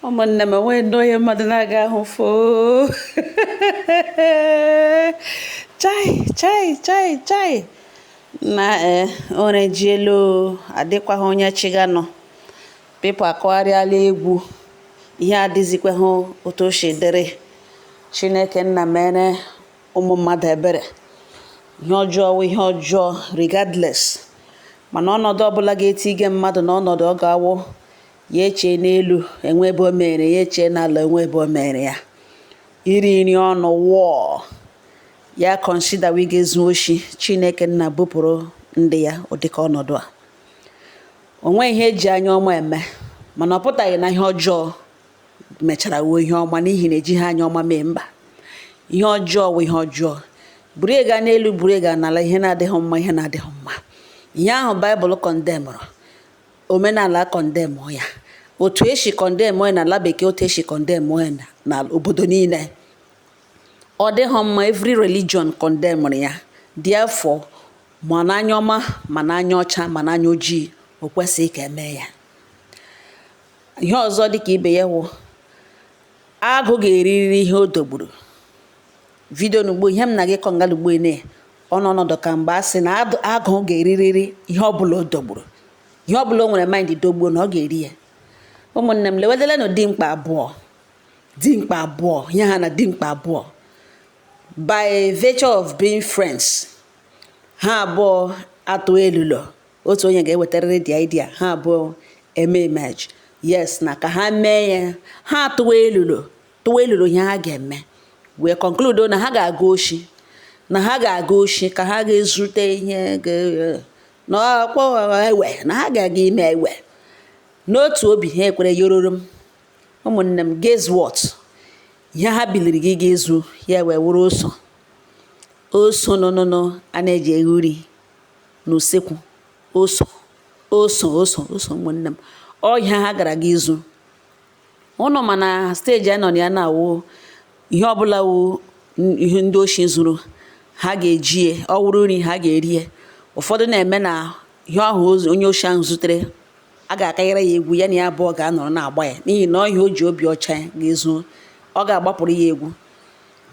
Ụmụnne m, enweghị ndị onye mmadụ na-aga ahụ foo. Chai chai chai chai na ee ụra ejielu, adịkwaghị onye chiganụ. People akọgharịala egwu, ihe adịzikwaghị otu o si dịrị. Chineke nna mere ụmụ mmadụ ebere. Ihe ọjọọ wụ ihe ọjọọ regardless, mana ọnọdụ ọbụla ga-etige mmadụ n'ọnọdụ ọ ga-awụ ya echee n'elu enwe ebe o mere ya, echee n'ala enwe ebe o mere ya, iri nri ọnụ wụọ ya, consider we ga-ezu oshi. Chineke nna bupụrụ ndị ya ụdịka ọnọdụ a. Onwe ihe eji anya ọma eme, mana ọ pụtaghị na ihe ọjọọ mechara wuo ihe ọma n'ihi na ejighị anya ọma mee. Mba, ihe ọjọọ wụ ihe ọjọọ. Buru gaa n'elu, buru gaa n'ala, ihe na-adịghị mma, ihe na-adịghị mma. Ihe ahụ Baịbụl condemnụrụ, omenala condemn ya. Otu esi condemn ya n'ala bekee, otu esi condemn ya na obodo niile, ọ dịghị mma. Every religion condemnụrụ ya. Therefore, ma n'anya ọma, ma n'anya ọcha, ma n'anya ojii, o kwesịghị ka eme ya. Ihe ọzọ dịka ibe ya wụ agụ ga-eriri ihe o dogburu. Video n'ugbo ihe m na gị kọngala ugbo ne ọnụ ọnọdụ ka mgbe a sị na agụ ga-eririri ihe ọbụla o dogburu, ihe ọbụla o nwere mind dogbuo na ọ ga-eri ya. Ụmụnne m, lewedelenụ dimkpa abụọ, dimkpa abụọ, ihe ha na dimkpa abụọ, by virtue of being friends, ha abụọ atụ elulo. Otu onye ga-ewetarịrị the idea, ha abụọ eme emerge, yes, na ka ha mee ya. Ha atụwa elulo, tụwa elulo ihe ha ga-eme, wee conclude na ha ga-aga oshi, na ha ga-aga oshi ka ha ga-ezute ihe na ọkpọ ewe, na ha ga-aga ime ewe n'otu obi. Ha ekwere yororo m. Ụmụnne m, guess what? Ihe ha biliri gị ga-ezu ya wee wụrụ ose, ose nụnụnụ a na-eji eghe uri n'usekwu, ose, ose, ose, ose. Ụmụnne m, ọhịa ha gara gị izu ụnụ, mana stage a nọ na ya na-awụ ihe ọbụla wụ ihe ndị oshi zuru, ha ga-eji ya. Ọ wụrụ nri, ha ga-eri ya. Ụfọdụ na-eme na ihe ahụ onye oshi ahụ zutere, a ga-akanyere ya egwu, ya na ya abụọ ga-anọrọ na-agba ya, n'ihi na ọhịa o ji obi ọcha ga-ezu, ọ ga-agbapụrụ ya egwu.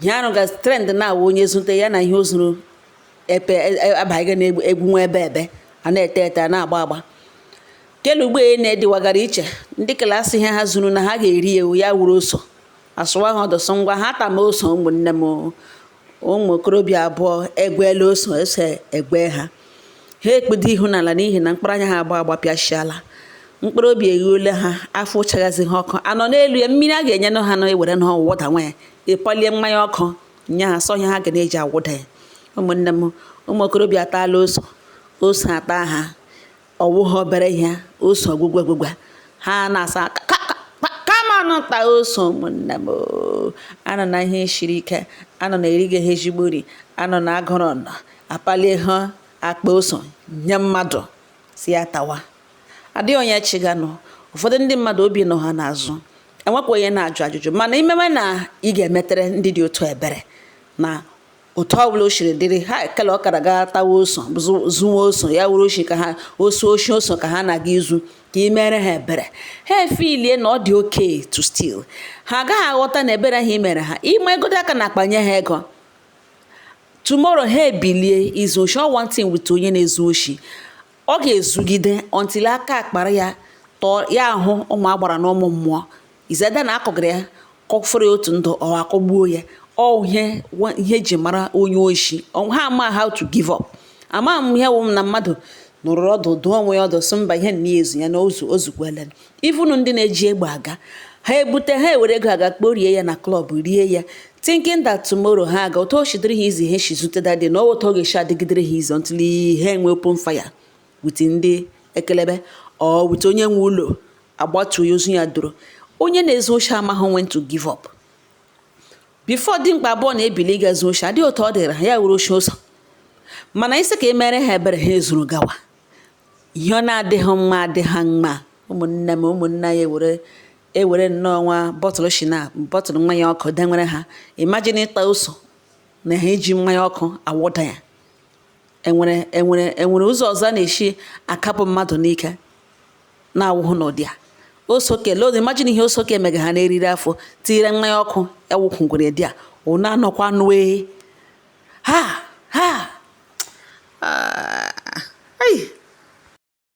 Ihe arụ ga trend na-awụ onye zute ya na ihe o zuru epe abaghị n'egwu nwa ebe ebe a na-ete ete, a na-agba agba. Kele ugbo na-ediwagara iche, ndị klaasị ihe ha zuru na ha ga-eri ewu ya wuru ose, asụwa ha ọdụsụ ngwa ha tama ose. Ụmụnne m, ụmụ okorobịa abụọ egwela ose, ose egwe ha, ha ekpudo ihu n'ala, n'ihi na mkpụrụ anya ha abụọ agbapịasịala, mkpụrụ obi eghuola ha, afọ chaghazi ha ọkụ anọ n'elu ya. Mmiri a ga-enye ha na ewere na wụda nwa ya, ịpalie mmanya ọkụ nye ha, sọ ihe ha ga na-eji awụda ya. Ụmụnne m, ụmụ okorobịa ataala ose, ose ata ha. Ọwụ ha obere ihe ose ọgwụgwọ gwụgwa ha na-asa kama nụ ta ose. Ụmụnne m, anọ na ihe siri ike, anọ na erighị ha ezigbo nri, anọ na agụrụ nọ apalie ha akpa ose nye mmadụ si ya tawa. Adịghị onye chiganụ. Ụfọdụ ndị mmadụ obi nọ ha n'azụ, enwekwa onye na-ajụ ajụjụ, mana imewe na ị ga-emetere ndị dị otu ebere na otu ọbụla o siri dịrị ha. Ekele ọkara gaa tawa ose, zuwa ose, ya wuru oshi ka ha osu oshi ose ka ha na-aga izu, ka ị mere ha ebere, ha efilie na ọ dị okay to steal. Ha agaghị aghọta na ebere ahụ i mere ha, ịma egodo aka na akpa nye ha ego, tomorrow ha ebilie izu oshi. Ọ one thing with onye na-ezu oshi, ọ ga-ezugide until aka akpara ya tọọ ya ahụ. Ụmụ agbara na ụmụ mmụọ izeda na akọgara ya, kọfere otu ndụ, ọ akọgbuo ya. Ọ ihe ihe eji mara onye oshi, ha ama how to give up. Ama m ihe wụ na mmadụ nụrụ ọdụ, dụọ onwe ya ọdụ, sị mba, ihe na ezu ya na ozu ozukwele. Even ndị na-eji egbe aga, ha ebute, ha ewere ego aga kporie ya na club, rie ya, thinking that tomorrow ha aga otu o shidiri ha izi, ha si zute that day na otu ọ ga-esi adịgidere ha izi until ha enwe open fire with ndị ekelebe or with onye nwe ụlọ, agbatuo ya ozu ya doro. Onye na-ezu oshi amaghị when to give up. Before dimkpa abụọ na-ebili ịga zuo oshi, adịghị otu ọ dịrị ha, ya were oshi ụzọ, mana isi ka e mere ha ebere, ha ezuru gawa. Ihe ọ na-adịghị mma adịghị mma. Ụmụnne m, ụmụnne anyị ewere ewere nnọọ nwa bottle shina, bottle mmanya ọkụ denwere ha. Imagine ịta ose na ha eji mmanya ọkụ awụda ya. Enwere ụzọ ọzọ a na-esi akapụ mmadụ n'ike na-awụhụ n'ụdị a? Osoke loo, imagine ihe Osoke mega ha n'eriri afọ, tinyere mmanya ọkụ ewukwugwere di a, unu anọkwa nue ha.